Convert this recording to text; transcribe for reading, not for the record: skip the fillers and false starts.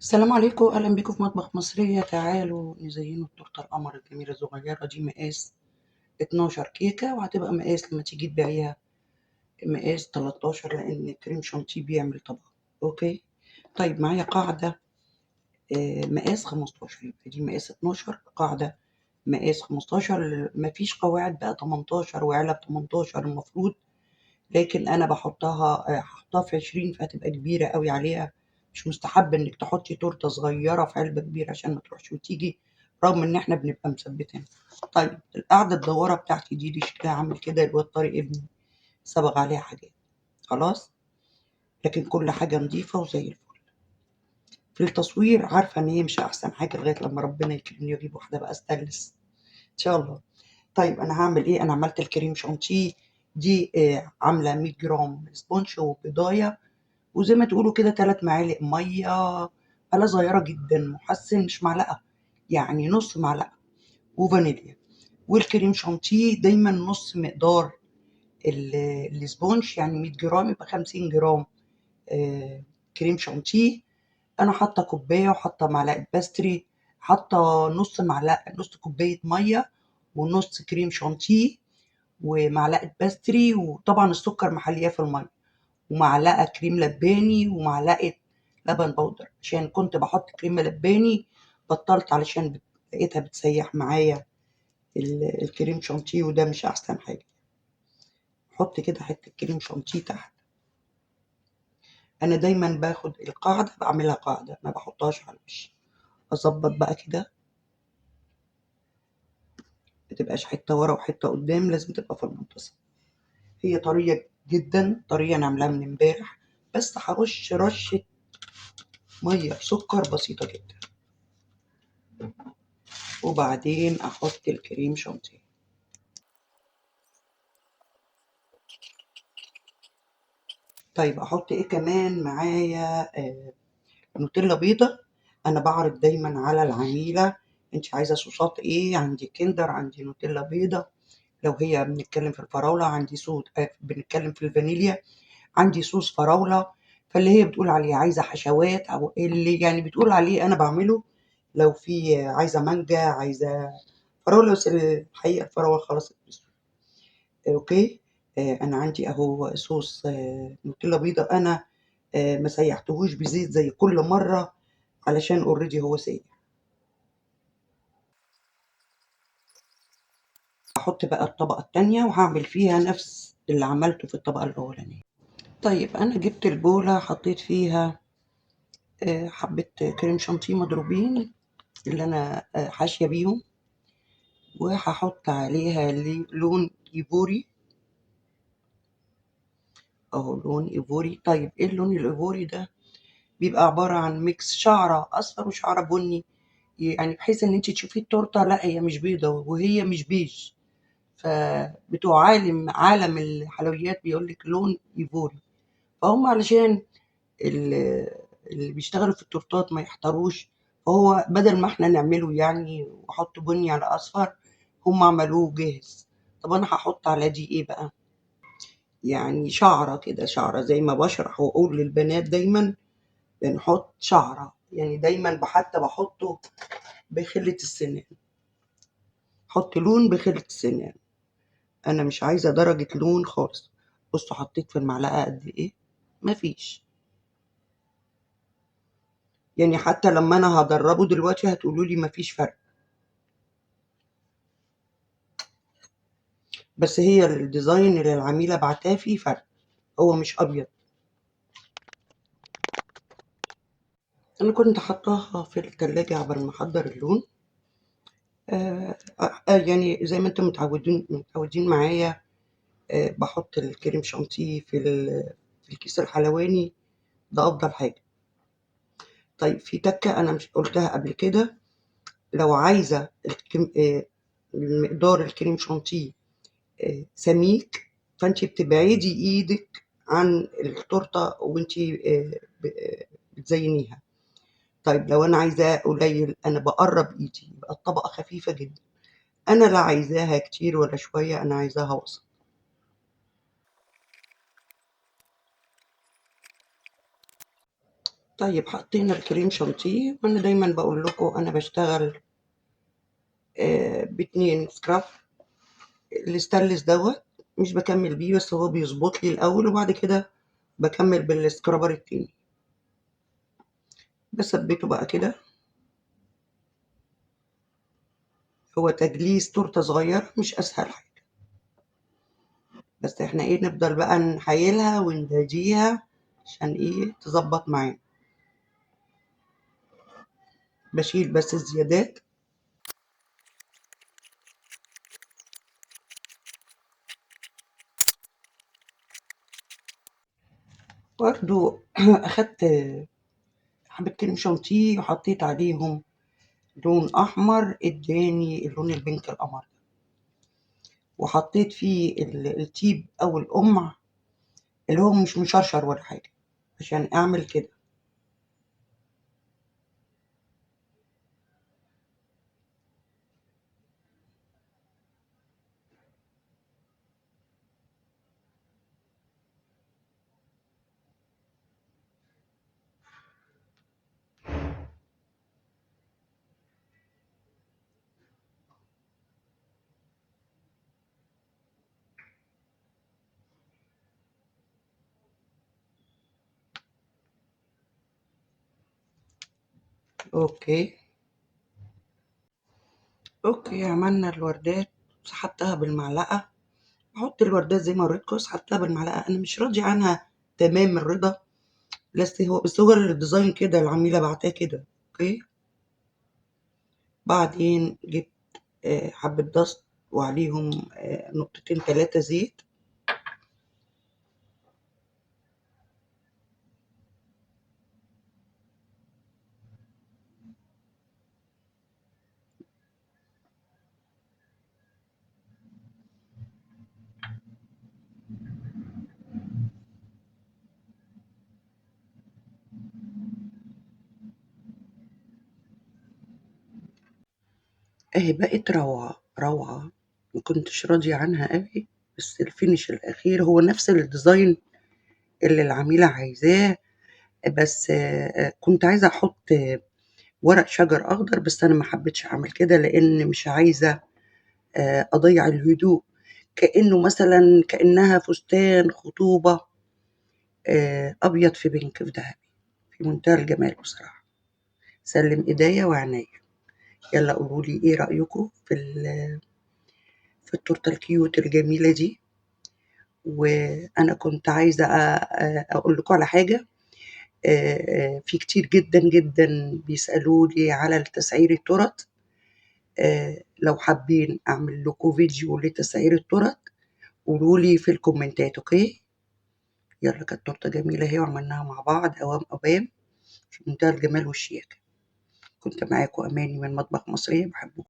السلام عليكم، أهلا بيكم في مطبخ مصرية. تعالوا نزينوا التورتة القمر الجميلة الصغيرة دي، مقاس 12 كيكة، وهتبقى مقاس لما تيجي تبيعيها مقاس 13، لأن كريم شانتيه بيعمل طبقة. okay، طيب معايا قاعدة، مقاس 15، يبقى دي مقاس 12، قاعدة مقاس 15. مفيش قواعد بقى 18 وعلب 18 المفروض، لكن أنا هحطها في 20، فهتبقى كبيرة قوي عليها. مش مستحب إنك تحطي تورتة صغيرة في علبة كبيرة عشان ما تروحش وتيجي، رغم إن إحنا بنبقى مثبتينها. طيب القاعدة الدوارة بتاعتي دي شكلها عامل كده، الواد طارق ابني صبغ عليها حاجات خلاص، لكن كل حاجة نظيفة وزي الفل. في التصوير عارفة إن هي مش أحسن حاجة لغاية لما ربنا يكرمني وأجيب واحدة بقى ستانلس إن شاء الله. طيب أنا هعمل إيه؟ أنا عملت الكريم شانتيه دي، عاملة 100 جرام sponge وبيضاية، وزي ما تقولوا كده 3 معالق مية، معلقة صغيرة جدا محسن، مش معلقة يعني نص معلقة، وفانيليا. والكريم شانتيه دايما نص مقدار ال sponge، يعني 100 جرام يبقى 50 جرام، كريم شانتيه. أنا حاطة كوباية وحاطة معلقة pastry، حاطة نص معلقة، نص كوباية مية ونص كريم شانتيه ومعلقة pastry، وطبعا السكر محلية في المية، ومعلقة كريم لباني ومعلقة لبن بودر. عشان كنت بحط كريم لباني بطلت، علشان لقيتها بتسيح معايا الكريم شانتيه، وده مش أحسن حاجة. حط كده حتة كريم شانتيه تحت. أنا دايما باخد القاعدة بعملها قاعدة، ما بحطهاش على الوش. أظبط بقى كده، ما تبقاش حتة ورا وحتة قدام، لازم تبقى في المنتصف. هي طرية جدا، طرية أنا عاملاها من امبارح، بس هرش رشة مية بسكر بسيطة جدا، وبعدين أحط الكريم شانتيه. طيب أحط إيه كمان معايا؟ نوتيلا بيضة. أنا بعرض دايما على العميلة أنت عايزة صوصات إيه، عندي كندر، عندي نوتيلا بيضة، لو هي بنتكلم في الفراولة عندي صوص، بنتكلم في الفانيليا عندي صوص فراولة. فاللي هي بتقول عليه عايزة حشوات أو اللي بتقول عليه أنا بعمله. لو في عايزة مانجا، عايزة فراولة، بس الحقيقة الفراولة خلاص اتبسطت. okay، أنا عندي أهو صوص، نوتيلا بيضة. أنا، ما سيحتهوش بزيت زي كل مرة علشان already هو سايح. هحط بقى الطبقة التانية وهعمل فيها نفس اللي عملته في الطبقة الأولانية. طيب أنا جبت البولة حطيت فيها، حبة كريم شانتيه مضروبين اللي أنا، حاشية بيهم، وهحط عليها لون إيفوري أهو، لون إيفوري. طيب إيه اللون الإيفوري ده؟ بيبقى عبارة عن mix شعرة أصفر وشعرة بني، بحيث إن أنت تشوفي التورتة لا هي مش بيضة وهي مش بيج. فبتوع عالم الحلويات بيقول لك لون إيفوري، فهم علشان اللي بيشتغلوا في التورتات ما يحتاروش، فهو بدل ما احنا نعمله واحط بني على اصفر، هم عملوه جاهز. طب انا هحط على دي ايه بقى؟ شعره كده، شعره زي ما بشرح واقول للبنات دايما بنحط شعره، دايما حتى بحطه بخلة السنان، حط لون بخلة السنان. انا مش عايزه درجه لون خالص. بصوا حطيت في المعلقه قد ايه؟ مفيش. حتى لما انا هدربه دلوقتي هتقولوا لي مفيش فرق، بس هي الديزاين اللي العميله بعتاه فيه فرق، هو مش ابيض. انا كنت حطاها في التلاجة عبال ما احضر اللون. زي ما انتم متعودين معايا، بحط الكريم شانتيه في الكيس الحلواني، ده افضل حاجه. طيب في تكه انا مش قلتها قبل كده، لو عايزه مقدار الكريم شانتيه، سميك، فانت بتبعدي ايدك عن التورته وانت، بتزينيها. طيب لو انا عايزاه قليل انا بقرب ايدي، يبقى الطبقه خفيفه جدا. انا لا عايزاها كتير ولا شويه، انا عايزاها وسط. طيب حطينا الكريم شانتيه، وانا دايما بقول لكم انا بشتغل باتنين scrub. الستانلس دوت مش بكمل بيه، بس هو بيظبط لي الاول وبعد كده بكمل بال scraper التاني. بثبته بقى كده. هو تجليس تورته صغيرة مش اسهل حاجة، بس احنا ايه نفضل بقى نحيلها ونداديها عشان ايه تظبط معانا. بشيل بس الزيادات. برضو اخدت حبة كريم شانتيه وحطيت عليهم لون احمر، اداني اللون ال pink القمر، وحطيت فيه التيب او القمع اللي هو مش مشرشر ولا حاجة عشان اعمل كده. okay okay، عملنا الوردات، سحبتها بالمعلقة. بحط الوردات زي ما وريتكم، سحبتها بالمعلقة. انا مش راضية عنها تمام الرضا، بس هو ال design كده، العميلة بعتاه كده. okay، بعدين جبت حبة dust وعليهم نقطتين 3 زيت. اهي بقت روعة روعة، ما كنتش راضية عنها قوي، بس ال finish الأخير هو نفس ال design اللي العميلة عايزاه، بس كنت عايزة أحط ورق شجر أخضر، بس أنا ما حبيتش أعمل كده لأن مش عايزة أضيع الهدوء، كأنه مثلا كأنها فستان خطوبة، أبيض في pink في ذهبي، في منتهى الجمال بصراحة. سلم إيديا وعينيا. يلا قولوا لي إيه رأيكم في التورتة ال cute الجميلة دي. وأنا كنت عايزة أقول لكم على حاجة، في كتير جدا جدا بيسألوني على تسعير التورت، لو حابين أعمل لكم فيديو لتسعير التورت قولوا لي في الكومنتات. okay، يلا كانت تورتة جميلة اهي وعملناها مع بعض أوام أوام في منتهى الجمال والشياكة. كنت معاكم أماني من مطبخ مصرية، بحبكم.